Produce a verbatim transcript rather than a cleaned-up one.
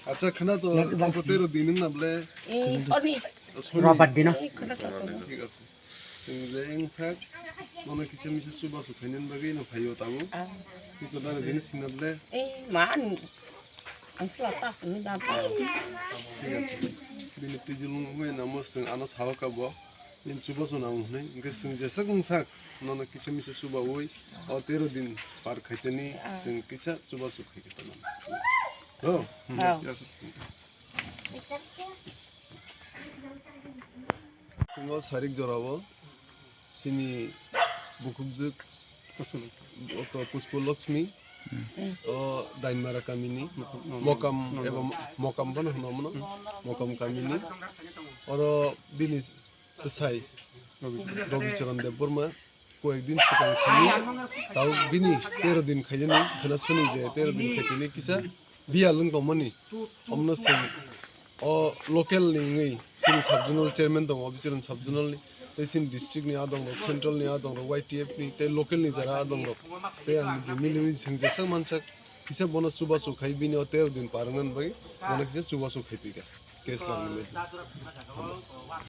Acha, khana to, to tero din na ble. Robar dino. Thik ase. Chwng je wngsak, nono kisa misa chubachu khainani bagwi no phaio tabuk. Ah. Tito dara jini sina ble. Eh, man. Ang sila ta sini da ta. Thik ase. Bini twijlung wngwi namo chwng ano sao kabo. Bini chubachu nango hwnwi. Hwnkhe chwng jeswk wngsak, nono kisa misa chubaui o tero din par khaitani chwng kisa chubachu khaikhe tamo. Oh. Thik ase. Chwng o sarik jorao chini bukhukjwk Pushpa Lakshmi, o Dainmara kamini, Mokam eba Mokam bono hwno mono, Mokam kamini. Oro bini bwsai Robi Charan Debbarma, koyek din swkang thangwi, tau bini tero din khaijani, khwna suni je tero din khaitini kisa biyal wng tongmani, omno chwng o local ni wngwi chini sub zonal chairman tongo, Bichiron sub zonal ni, tei chini district ni adong rok, central ni adong rok, Y T F ni tei local ni jara adong rok, tei ang je miliwi chwng jeswk mansak, kisa bono chubachu khai bini o tero din par wngna bagwi bono kisa chubachu khai pika case rang ni.